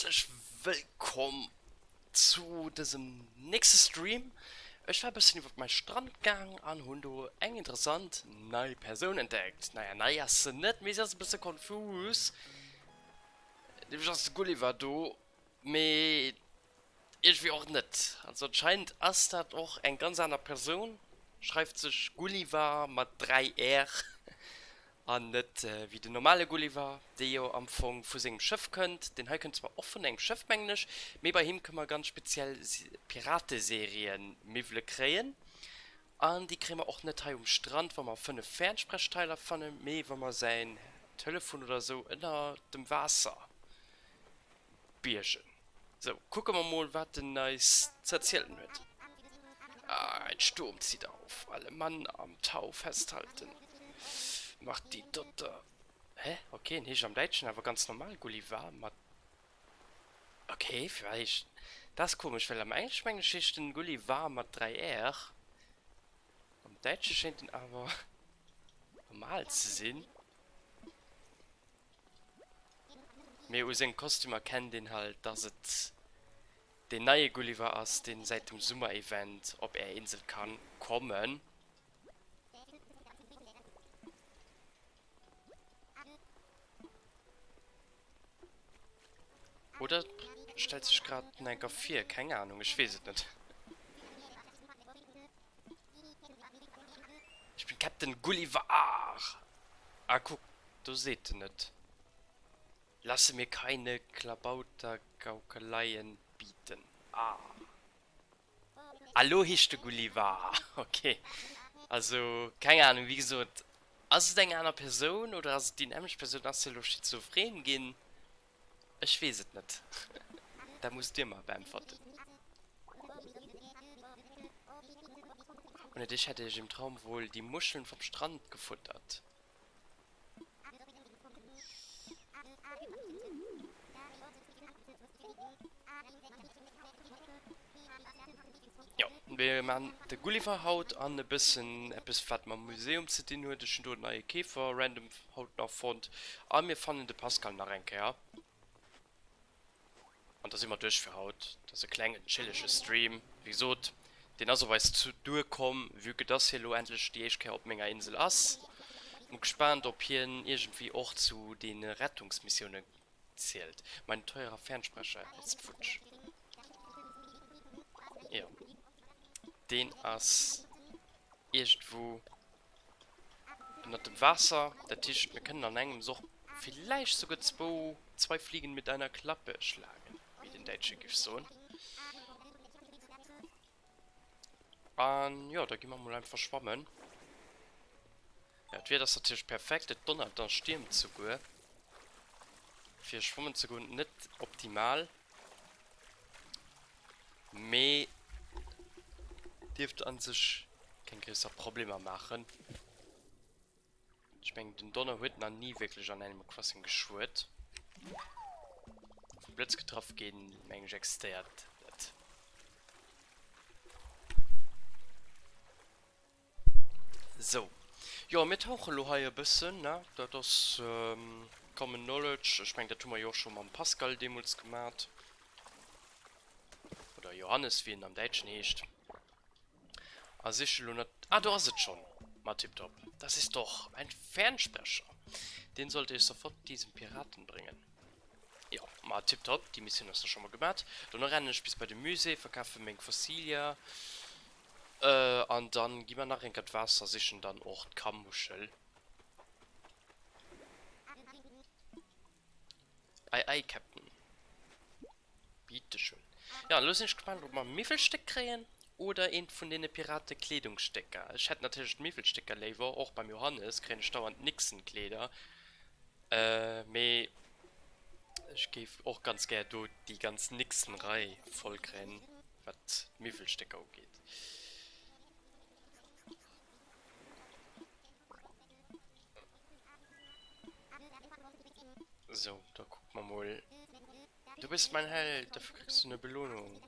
Häerzlech wëllkomm zu dësem nächste Stream. Ech war e bëssen iwwert mäi Strand gaang an hunn do eng interessant nei Persoun entdeckt. Naja, nei ass se net, mee se ass e bësse konfus. Nämlech ass de Gulliver do, mee Iergendwéi och net. Also anscheinend ass dat och eng ganz aner Persoun, schreift sech Gullivar mat 3 R an net wéi den normale Gulliver, dee jo am Fong vu sengem Schëff kënnt. Deen hei kënnt zwar och vun engem Schëff, mengen ech, mee bei him kënne mer ganz speziell Pirateserien-Miwwele kréien an déi kréie mer och net hei um Strand, wa mer 5 Fernsprechteiler fannen, mee wa mer säin Telefon oder esou ënner dem Waasser biergen. Sou, kucke mer mol wat en eis ze erzielen huet. Ah, ein Sturm zieht auf, alle Mann am Tau festhalten, macht die Dotter. Hä? Ok, en heescht am Däitschen awer ganz normal Gulliver mat. Ok, firwat heescht. Dat ass komesch, well am Englesch mengen ech heescht en Gullivar mat 3 R. Am Däitsche schéint en awer normal ze sinn. Mee u sengem Kostüm erkennt een halt, dass et deen neie Gulliver ass, deen säit dem Summer-Event op är Insel kann kommen. Oder stellt sech grad en enker vir, keng Ahnung, ech weess et net. Ich bin Captain Gulliver! Ah kuck, do seet en et. Lasse mir keine Klabautergaukeleien bieten. Ah. Ah lo heescht de Gulliver. Ok. Also keng Ahnung, wéi gesot, ass et eng aner Persoun oder ass et déi nämmlecht Persoun? Ass se elo schizophren ginn? Ech weess et net. Dat musst dir mer beäntwerten. Ohne dich hätte ich im Traum wohl die Muscheln vom Strand gefuttert. Jo, mir maan de Gulliver haut an e bëssen eppes wat mam Museum ze dinn huet. Ech hunn do en neie Käfer random haut nach fonnt a mir fannen de Pascal nach eng Kéier. An da si mer duerch fir haut. Dat ass e klengen chillege Stream. Wéi gesot, deen ass op eis duer komm, vue que dass hie lo endlech déi éischt Kéier op menger Insel ass. Mol gespaant ob hien iergendwéi och zu deene Rettungsmissioune zielt. Mein teurer Fernsprecher ist futsch. Jo, deen ass iergendwou ënnert dem Waasser. Dat heescht, mir kënnen an engems och villäicht souguer zwou, zwei Fliegen mit einer Klappe schlagen, wéi den Däitsche giff soen. An jo, da gi mer mol einfach schwammen. Ja, d'Wieder ass natierlech perfekt, et donnert a stiermt souguer. Fir schwammen ze goen net optimal, mee dierft an sech keng gréisser Problemer maachen. Ech mengen den Donner huet nach ni wierklech an Animal Crossing geschuet. Vum Blëtz getraff ginn, mengen ech existéiert net. Sou. Jo, mir tauche lo hei e bëssen, ne? Dat ass common knowledge. Ech mengen, dat hu mer jo och scho mam Pascal deemools gemat. Oder Johannes, wéi en am Däitschen heescht. A siche lo nat. Ah, do ass et schonn! Ma tiptop. Das ist doch ein Fernsprecher. Den sollte ich sofort diesem Piraten bringen. Jo, ma tiptop, déi Missioun ass da scho mol gemat. Dono rennen ech bis bei de Musée, verkafe meng Fossilia. An dann gi mer nach eng Kéier d'Waasser sichen, dann och d'Kammuschel. Ei ei, Captain. Bitteschön. Ja, elo sinn ech gespaant, ob mer Miwwelstéck kréien oder eent vun deene Pirate-Kleedungsstécker. Ech hätt natierlech d'Miwwelstécker léiwer, och beim Johannes kréien ech dauernd Nixon-Kleeder. Mee ech géif och ganz gär do déi ganz Nixon-Rei voll kréien, wat d'Miwwelstécker ugeet. Sou, da kucke mer mol. Du bist mein Held, dafür kriegst du eine Belohnung.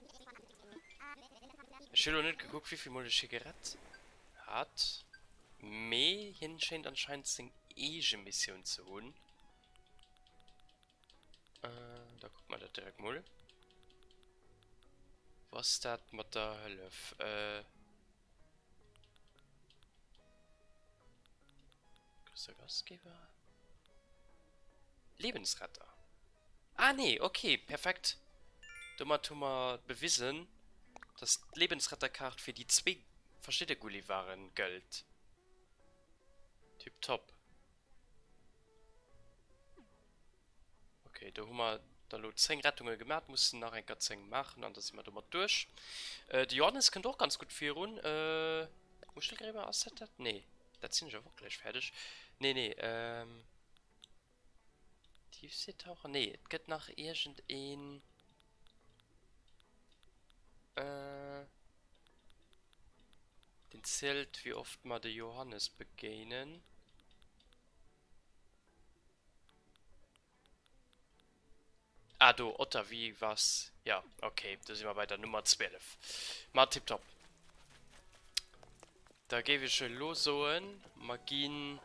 Ech hu lo net gekuckt, wéivill mol ech hie gerett hat, mee hien schéint anscheinend seng eege Missioun ze hunn. Da kucke mer dat. direkt mol. Wou ass dat mat der Hëllef? Äh. Großer Gastgeber. Lebensretter. Ah nee, okay, perfekt. Domat hu mer bewisen, dass d'Lebensretterkaart fir déi zwee verschidde Gullivaren gëllt. Tiptop. Okay, do hu mer da lo 10 Rettunge gemat, mussen nach enker 10 maachen an da si mer domat duerch. Äh, de Johannes kënnt och ganz gutt virun. Äh, Muschelgräber, ass dat dat? Nee, dat sinn ech awer och gläich fäerdeg. Nee, nee, ähm, Tiefseetaucher? Nee, et gëtt nach iergend een. Äh, den zielt, wéi oft mer de Johannes begéinen. Ah do, Otter, wie was? Ja, okay, do si mer bei der Nummer 12. Ma tipptopp. Da géif ech elo soen, mer ginn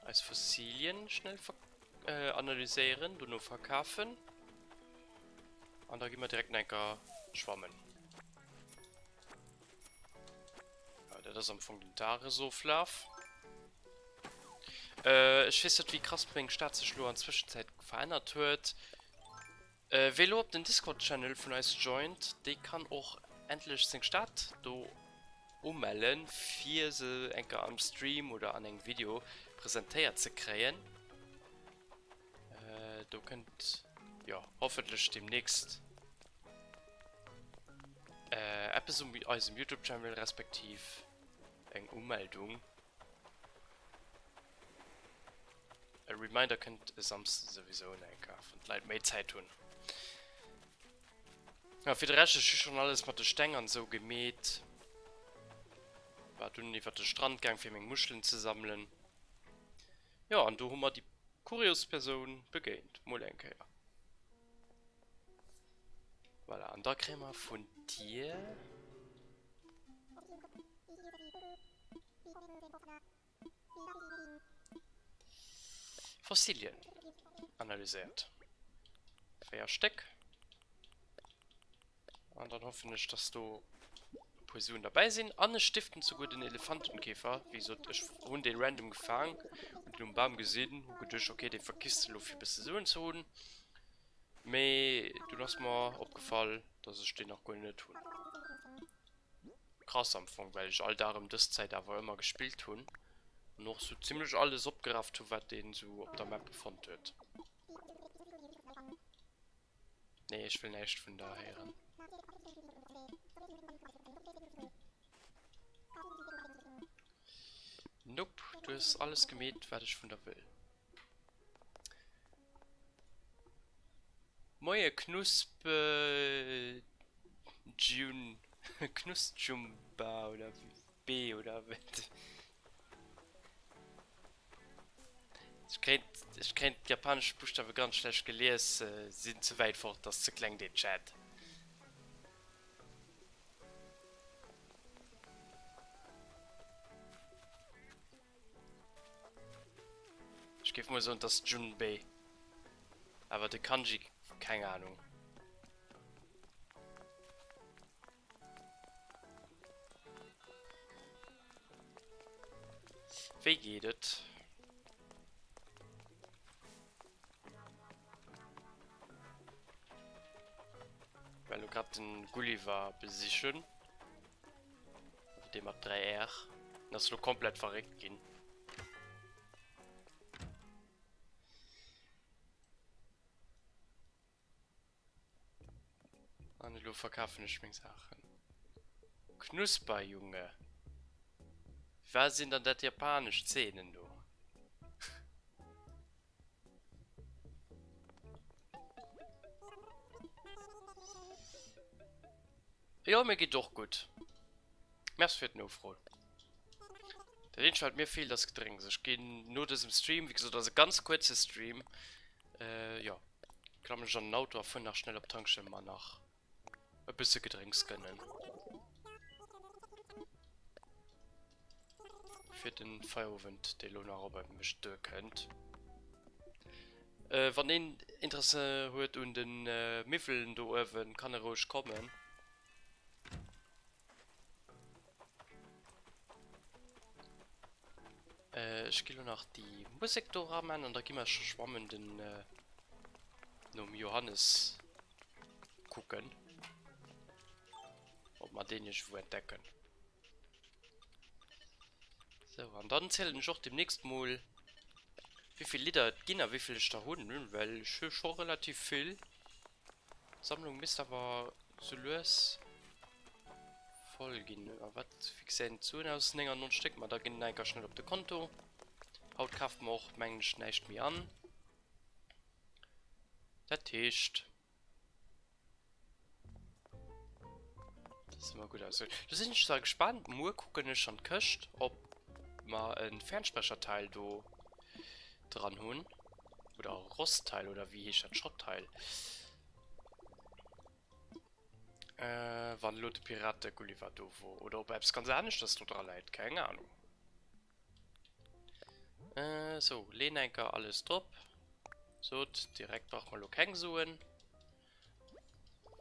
eis Fossilien schnell analyséieren, dono verkafen. An da gi mer direkt nach enker schwammen. Ja, dat ass am Fong den Dagesoflaf. Äh, ech weess net, wéi krass meng Stad sech elo an Zwëschenzäit verännert huet. Äh, wee elo op den Discord-Channel vun eis joint, dee kann och endlech seng Stad do umellen, fir se enker am Stream oder an engem Video presentéiert ze kréien. Äh, do kënnt jo hoffentlech demnächst äh, eppes um eisem YouTube-Channel respektiv eng Umeldung. E Reminder kënnt e Samsden souwisou nach eng Kéier, wann d'Leit méi Zäit hunn. Ja, fir de Rescht, ech hu schonn alles mat de Steng an esou gemeet. War dunn iwwer de Strand gaang fir meng Muschelen ze sammelen. Jo, an do hu mer déi kurios Persoun begéint, mol eng Kéier. Voilà, an da kréie mer vun dir. Fossilien analyséiert. 4 Stéck. An dann hoffen ech, dass do e puer Suen derbäi sinn. An ech stiften souguer den Elefantenkäfer. Wéi gesot, ech hunn dee random gefaang, hunn den um Bam gesinn, hu geduecht, okay, dee verkiss de elo fir e bësse Suen ze hunn. Mee dunn ass mer opgefall, dass ech deen nach guer net hunn. Krass am Fong, well ech all Dag ëm dës Zäit awer ëmmer gespillt hunn an och sou zimlech alles opgerafft hu wat een sou op der Map fonnt huet. Nee, ech wëll näischt vun der héieren. Nope, du hues alles gemeet wat ech vun der wëll. Moie Knusp Jun Knustjumba oder B oder wéi Ech kréint ech kréint d'japanesch Buschtawe ganz schlecht gelies, sinn ze wäit fort, ass ze kleng deen Chat. Ech géif mol soen, et ass Junbei. Awer de Kanji, keng Ahnung. Wéi geet et? Well lo grad den Gulliver besichen. Dee mat 3 R. Den ass lo komplett verréckt ginn. An elo verkafen ech meng Saachen. Knusperjunge. Wat sinn dann dat japanesch Zeenen do? Jo mir geet och gutt. Merci fir d'Nofro. Dat eenzegt wat mir feelt ass Gedrénks. Ech ginn no dësem Stream, wéi gesot ass e ganz kuerze Stream, jo klammen ech an den Auto a fueren nach schnell op d'Tankstell mer nach e bësse Gedrénks gënnen. Fir den Feierowend dee lo nach op mech duerkënnt. Wann een Interesse huet un de Miwwelen do uewen, kann e roueg kommen. Ech gi lo nach déi Musek do eraman an da gi mer scho schwammen den nom Johannes kucken, ob mer deen iergendwou entdecken. Sou, an dann zielen ech och demnächst mol wéivill Lidder et ginn a wéivill ech der hunn, well ech hu scho relativ vill. D'Sammlung misst awer sou lues voll ginn. A wat, wéi gesäit d'Suen aus? 99 Stéck, ma da ginn enker schnell op de Konto. Haut kafe mer och, mengen ech, näischt méi an. Dat heescht, dat si mer gutt aus. Do sinn ech zwar gespaant, muer kucken ech an d'Këscht, ob mer e Fernsprecherteil do dran hunn. Oder Rostteil oder wéi heescht dat Schrottteil? Äh, wann elo de Pirate Gulliver do wor oder ob eppes ganz aneschters do dra läit, keng Ahnung. Äh, sou, leen enker alles drop. Sot, direkt brauche mer elo keng Suen.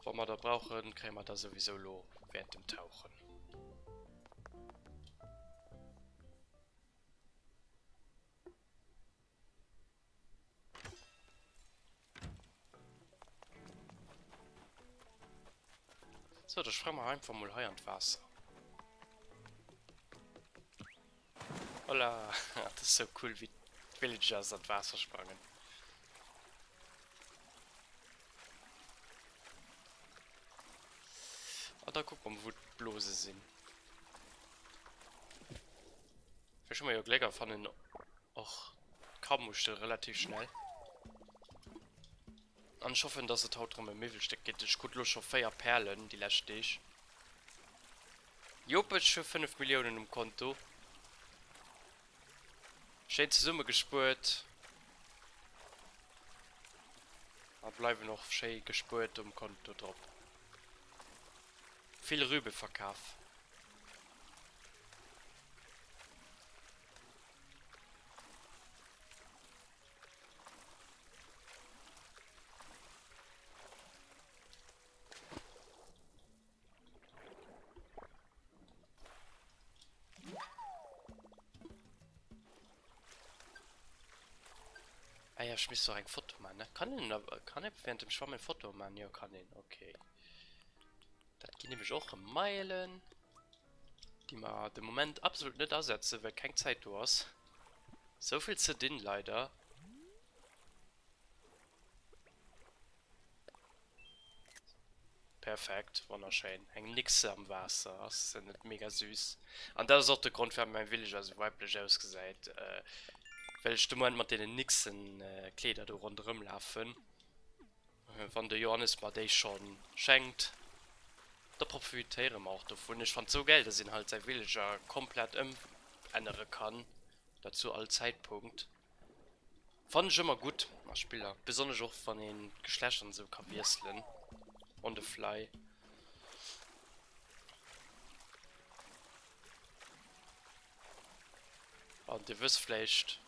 Wa mer der brauchen, kréie mer der souwisou elo während dem Tauchen. So, da sprange mer einfach mol hei an d'Waasser. Hola, dat ass sou cool, wéi d'Villagers an d'Waasser sprangen. An da kucke mer mol, wou d'Blose sinn. Vläicht hu mer jo Gléck a fannen och d'Krabmuschel relativ schnell. An ech hoffen, dass et haut rëm e Miwwelstéck gëtt. Ech krut elo scho 4 Pärelen déi lescht Deeg. Jop, ech hu 5 Milliounen um Konto. Schéin zesummegespuert. A bleiwen och schéi gespuert um Konto drop. Vill Rübe verkaf. Ah ja, ech misst och eng Foto man, ne? Kann een, kann ee während dem Schwammen Fotoe man? Jo, kann een, okay. Dat ginn nämlech och erëm Meilen, déi mer de Moment absolut net asetzen, well keng Zäit do ass. Souvill ze dinn, leider. Perfekt, wonnerschéin. Eng Nixe am Waasser, ass se net mega süß? An dat ass och de Grond, firwat mäin Villager esou weiblech ausgesäit, well ech de Moment mat deenen Nixenkleeder do ronderëm lafen. Wann de Johannes mer déi scho schenkt, da profitéiere mer och dovun. Ech fannt sou gäil, dass een halt säi Villager komplett ëmännere kann, dat zu all Zäitpunkt. Fannen ech ëmmer gutt a Spiller, besonnesch och wann een d'Geschlecht an esou ka wiesselen on the fly. An dir wësst vläicht,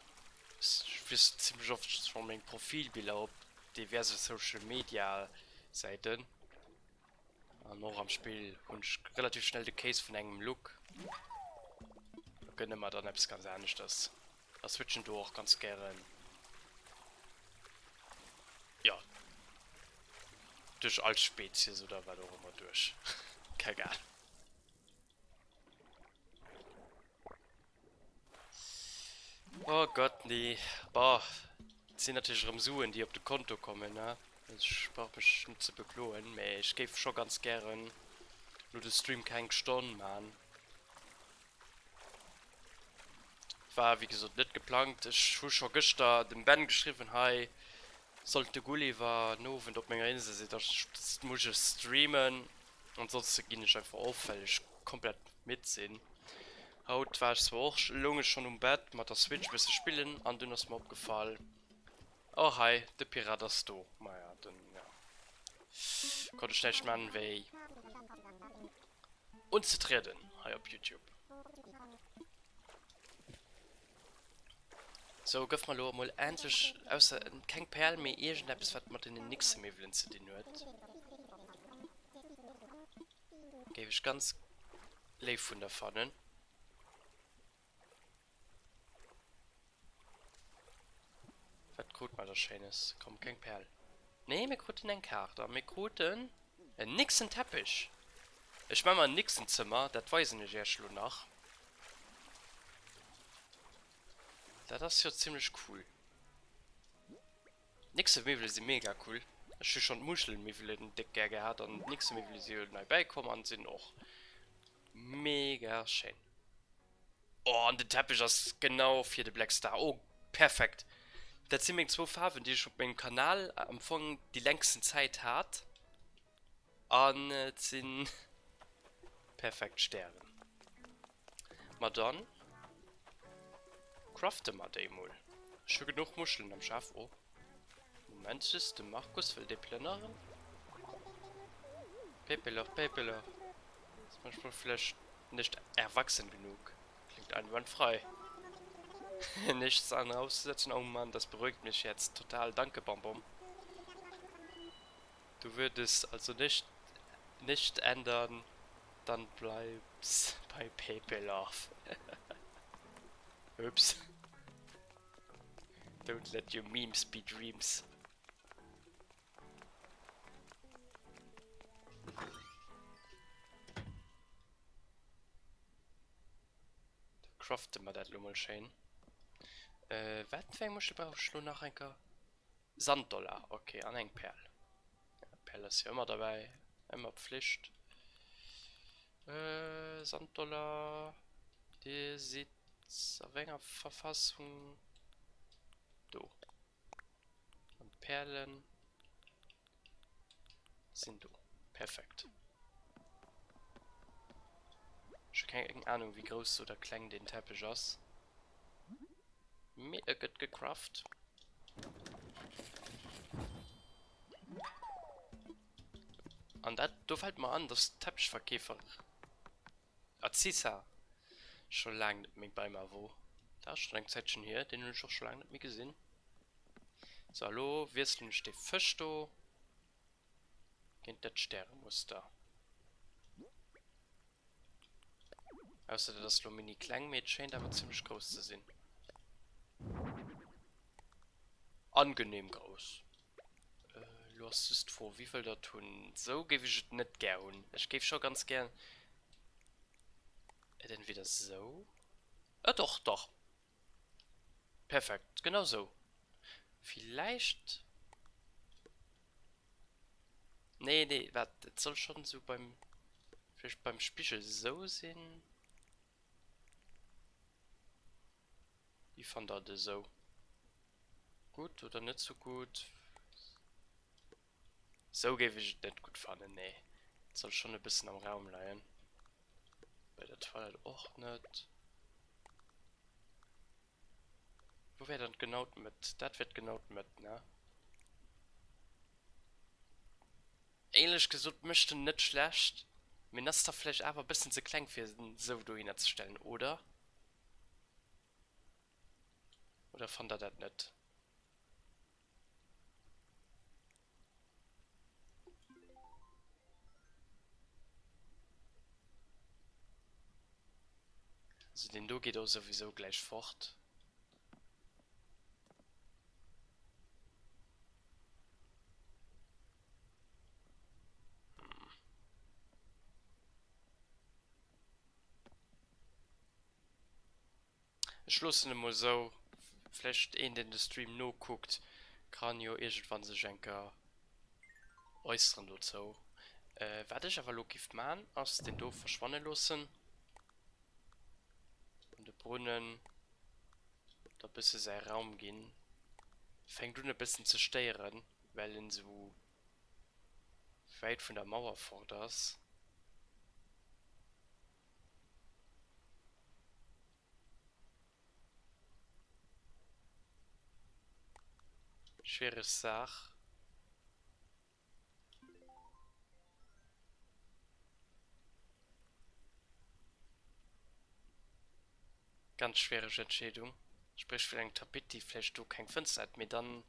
ech wiesselen zimlech oft scho meng Profilbiller op diverse Social Media Säiten. An och am Spill hunn ech relativ schnell de Case vun engem Look. Da gëtt ëmmer dann eppes ganz aneschters. A switchen do och ganz gären, jo, duerch all Spezies oder wat och ëmmer duerch. Keng Ahnung. Oh Gott, nee. Boah, et sinn natierlech erëm Suen, déi op de Konto kommen, ne? Ech brauch mech net ze bekloen, mä ech géif scho ganz gären elo de Stream keng Stonn man. War wéi gesot net geplangt. Ech hu scho gëschter dem Ben geschriwwen, hei sollt de Gulliver den Owend op menger Insel sinn, da muss ech streamen. Ansonsten ginn ech einfach of, well ech komplett midd sinn. Haut war ech zwar och, loung ech schonn um Bett mat der Switch e bësse spillen an dunn ass mer opgefall, oh hei, de Pirat ass do. Maja, dunn, ja, konnt ech näischt man wéi unzetrieden hei op Youtube. Sou, gëff mer elo emol endlech, ausser keng Perl, mee iergendeppes wat mat deenen Nixemiwwelen ze dinn huet. Géif ech ganz léif vun der fannen. Wat krut mer da Schéines? Komm, keng Perl. Nee, mir kruten eng Kaart a mir kruten en Nixenteppich. Ech man mer en Nixenzëmmer, dat weisen ech iech elo nach. Dat ass jo zimlech cool. Nixemiwwele si mega cool. Ech hu schonn d'Muschelmiwwelen déck gär gehat an d'Nixemiwwele si jo nei bäikomm an sinn och mega schéin. Oh an den Teppich ass genau fir de Black Star. Oh perfekt. Dat si meng zwou Faarwen déi ech op mengem Kanal am Fong déi längsten Zäit hat. An et sinn perfekt Stären. Ma dann crafte mer déi mol. Ech hu genuch Muschelen am Schaf. Oh, Moment just, de Markus wëll déi plënneren. Pepeloch, Pepeloch. Ass manchmal vläicht nicht erwachsen genug. Klingt einwandfrei. Nichts an auszusetzen. Oh Mann, das beruhigt mich jetzt total. Danke, Bonbon. Du würdest also nicht nicht ändern, dann bleibs bei Pepe Love. Ups. Don't let your memes be dreams. Da crafte mer dat lo mol schéin. Äh, wat fir eng Muschel brauch ech lo nach eng Kéier? Sanddollar, ok, an eng Perl. Ja, Perl ass jo ëmmer derbäi, ëmmer Pflicht. Äh, Sanddollar, Dir sidd a wéi enger Verfassung? Do. An d'Perlen sinn do. Perfekt. Ech hu keng Ahnung, wéi grouss oder kleng deen Teppech ass. Mee e gëtt gecraft. An dat, do fällt mer an, dass d'Teppichverkeefer Aziza scho laang net méi bei mer wor. Dat ass schonn eng Zäitchen hier, deen hunn ech och scho laang net méi gesinn. Sou, a lo wiesselen ech dee Fësch do géint dat Stäremuster. Ausser dat ass lo mini kleng, mee et schéint awer zimmlech grouss ze sinn. Angenehm grouss. Lo ass just d'Fro, wéi wëllt der et hunn? Sou géif ech et net gär hunn. Ech géif scho ganz gär et entweder sou, äh doch, doch, perfekt, genau sou. Villäicht. Nee, nee, waart, et soll schonn esou beim, vläicht beim Spigel esou sinn. Wéi fannt der et esou? Gutt oder net sou gutt? Esou géif ech et net gutt fannen, nee. Et soll schonn e bëssen am Raum leien. Bei der Toilette och net. Wou wär dann genau d'Mëtt? Dat wär genau d'Mëtt, ne? Éierlech gesot mécht en net schlecht, mee en ass da vläicht awer e bëssen ze kleng fir en esou dohinner ze stellen, oder? Oder fannt der dat net? Also deen do geet och souwisou gläich fort. Ech loossen emol sou, vläicht een deen de Stream nokuckt kann jo iergendwann sech eng Kéier äusseren dozou. Wat ech awer elo giff man ass deen do verschwanne loossen an de Brunnen da bësse säi Raum ginn. Fänkt un e bëssen ze stéieren well en sou wäit vun der Mauer fort ass. Schwiereg Saach. Ganz schwiereg Entscheedung. Spréch fir eng Tapet déi vläicht do keng Fënster hätt, mee dann,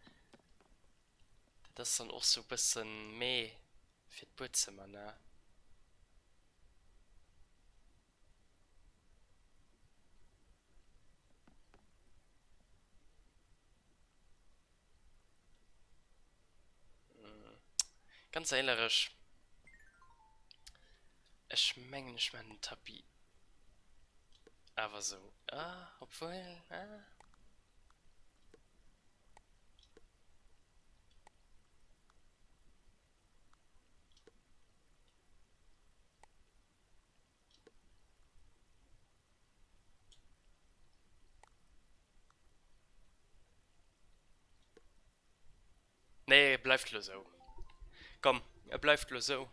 dat ass dann och sou bëssen meh fir d'Buedzëmmer, ne? Ganz éilerech, ech mengen ech maan den Tapis awer sou, ah obwuel, ah. Nee, e bleift lo sou. Komm, e bleift lo sou.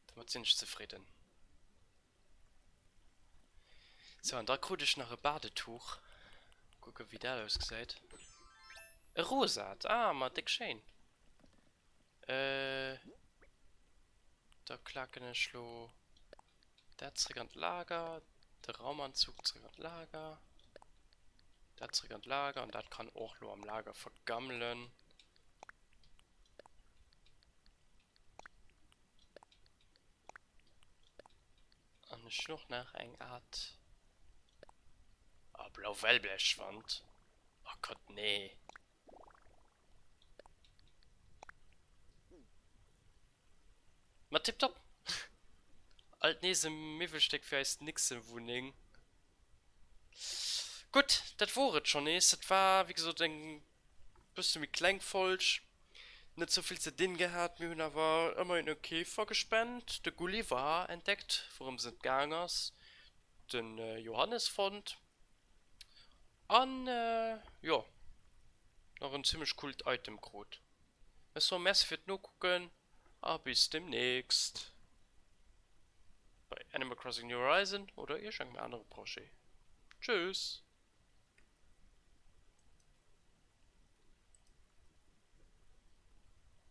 Domat sinn ech zefridden. Sou, an da krut ech nach e Badetuch. Kucke wéi dat ausgesäit. E rosat, ah, ma déck schéin. Äh, da klaken ech lo dat zréck an d'Lager, de Raumanzug zréck an d'Lager, dat zréck an d'Lager an dat kann och lo am Lager vergammelen. An ech hunn och nach eng Art, ah, blau Wellblechwand. Oh Gott, nee. Ma tiptop! Alt nees e Miwwelstéck fir eis Nixenwunneng. Gutt, dat wor et schonn nees. Dat war wéi gesot eng bësse méi kleng Folg. Net sou vill ze dinn gehat. Mir hunn awer ëmmerhin e Käfer gespent, de Gulliver entdeckt, wourëms et gaang ass, de Johannes fonnt. An jo, nach en zimmlech coolt Item krut. Ech soen Merci fir d'Nokucken a bis demnächst bei Animal Crossing New Horizon oder iergengem anere Projet. Tschüss!